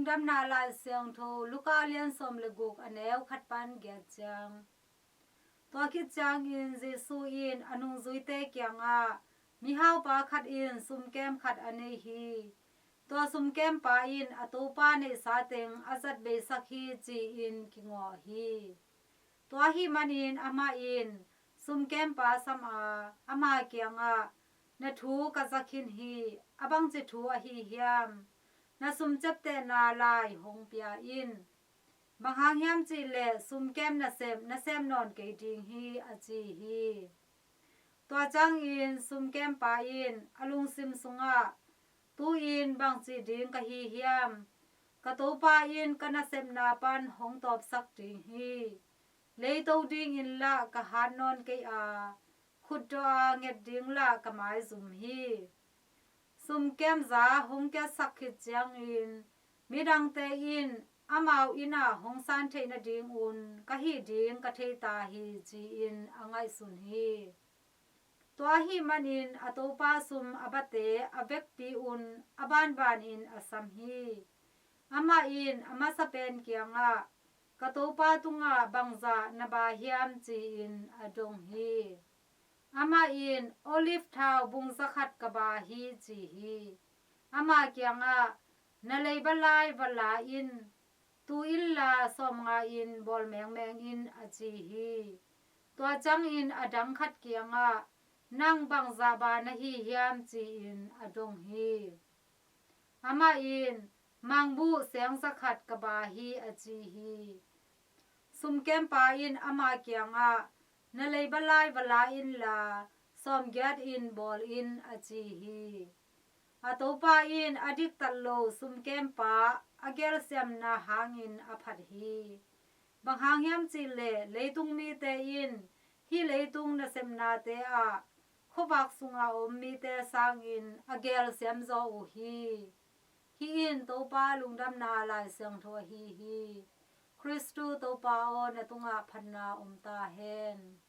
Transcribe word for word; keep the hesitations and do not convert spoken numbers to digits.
Lungdamna Lai Siangtho Luka lian sawm le guk, a neu khat pan giat ciang. Tua khit ciangin Jesu in a nungzuite kiangah, mihaupa khat in sumkem khat a nei hi. Tua sumkempa in a topa neihsa teng a zat beisak hi, ci-in kingawh hi. Tua ahih manin amah in sumkempa sam a, ama kiangah, na thu ka za khin hi. A bangci thu ahi hiam? Na sumciaptehna lai hong pia in. Bang hang hiam cihleh sumkem nasep na sem nawn kei ding hi, a ci hi. Tua ciangin sumkempa in a lungsim sungah, tu-in bangci ding ka hi hiam? Ka topa in ka nasepna pan hong tawpsak ding hi. Leito dingin lah ka hat nawn kei a, khutdawh a nget ding lah ka maizum hi. Sumkemza hong kiatsak khit ciangin midangte in amau inn ah hong san theih nadingun ka hih ding ka thei ta hi, ci-in a ngaihsun hi. Tua ahih manin a topa sum a bate a vekpi-un a banbanin a sam hi. Amah in a masa pen kiangah, ka topa tungah bangzah na ba hiam, ci-in a dong hi. Amah in, olive thau bung zakhat ka ba hi, ci hi. Ama kiangah, na leiba lai va la in. Tu inla sawmnga in bawl mengmeng in, a ci hi. Tua ciangin a dang khat kiangah, nang bangzah ba na hi hiam, ci-in a dong hi. Amah in, mangbuh seng zakhat ka ba hi, a ci hi. Sumkempa in ama kiangah, na leiba lai va la inla sawmgiat in bawl in, a ci hi. A topa in a diktat lo sumkempa a gelsiamna hangin a phat hi. Bang hang hiam cihleh leitung mite in hih leitung nasepnate ah khuavak sunga om mite sangin a gelsiam zaw uh hi. Hih in Topa Lungdamna Lai Siangtho ahi hi. Khristu Topa aw, na tungah phatna om ta hen.